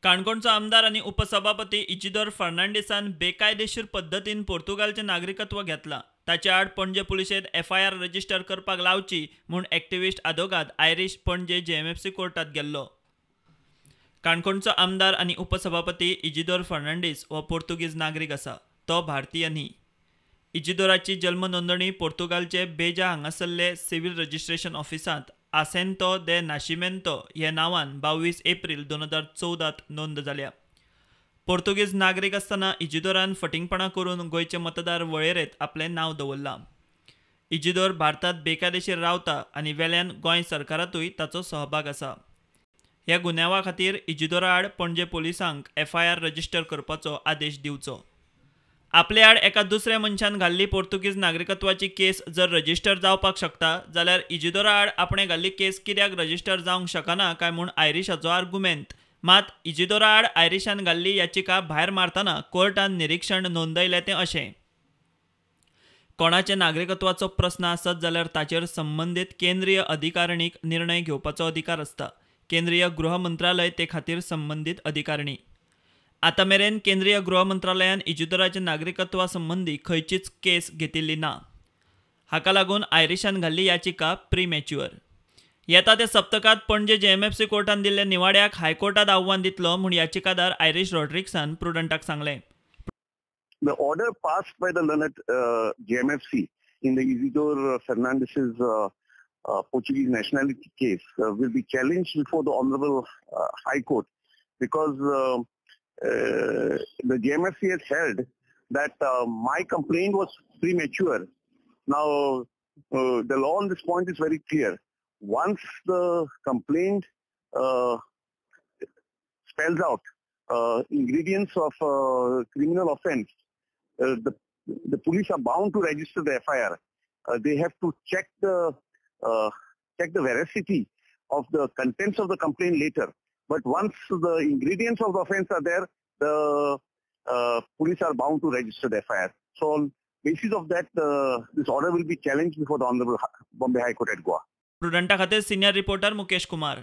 काणकोणचो आमदार आनी उपसभापती इजिदोर फर्नांडीसान बेकायदेशीर पद्दतीन पोर्तुगालचें नागरिकत्व घेतलां. ताचे आड पणजे पुलिशेंत एफआयआर रजिस्टर करपाक लावची म्हूण एक्टिविस्ट आदोगाद आयरीश पणजे जेएमएफसी कोर्टात गेल्लो. काणकोणचो आमदार आनी उपसभापती इजिदोर फर्नांडीस हो पोर्तुगीज नागरीक आसा, तो भारतीय न्ही. इजिदोराची जल्म नोंदणी पोर्तुगालचे बेजा हांगासरले सिव्हिल रजिस्ट्रेशन ऑफिसांत आसेंतो दे नाशिमेंतो हे नांवान 22 एप्रील 2014 नोंद जाल्या. पोर्तुगीज नागरीक आसतना इजिदोरान फटींगपणां करून गोंयचे मतदार वळेरेंत आपलें नांव दवरलां. इजिदोर भारतांत बेकायदेशीर रावता आनी वेल्यान गोंय सरकारांतूय ताचो सहभाग आसा. ह्या गुन्यांवा खातीर इजिदोरा आड पणजे पोलिसांक एफआयआर रजिस्टर करपाचो आदेश दिवचो. आपले आड एका दुसऱ्या मनशान घाल्ली पोर्तुगीज नागरिकत्वाची केस जर रजिस्टर जावपाक शकता जाल्यार इजिदोरा आड आपणे घाल्ली केस कित्याक रजिस्टर जावंक शकना काय म्हूण आयरिशाचो आर्गुमेंत. मात इजिदोरा आड आयरिशान घाल्ली याचिका भायर मारतना कोर्टान निरीक्षण नोंदयलें तें अशें: कोणाचे नागरिकत्वाचो प्रस्न आसत जाल्यार ताचेर संबंदीत केंद्रीय अधिकारणीक निर्णय घेवपाचो अधिकार आसता. केंद्रीय गृह मंत्रालय ते खातीर संबंदीत अधिकारणी. आतां मेरेन केंद्रीय गृह मंत्रालयान इजिदोराच्या नागरिकत्वा संबंदी खंयचीच केस घेतिल्ली ना. हाका लागून आयरिशान घाल्ली याचिका प्रीमॅच्युअर. येता त्या सप्तकांत पणजे जेएमएफसी कोर्टान दिल्ल्या निवाड्याक हायकोर्टात आव्हान दितलो म्हूण याचिकादार आयरीश रॉड्रिक्सान प्रुडंटाक सांगलें. The order passed by the learned JMFC in the Isidore Fernandes's Portuguese nationality case will be challenged before the Honorable High Court because the JMFC has held that my complaint was premature. Now, the law on this point is very clear. Once the complaint spells out ingredients of criminal offense, the police are bound to register the FIR. They have to check the veracity of the contents of the complaint later. But once the ingredients of the offense are there, the police are bound to register the FIR. So on basis of that, this order will be challenged before the Honorable Bombay High Court at Goa. प्रुडंटा खातीर senior reporter Mukesh Kumar.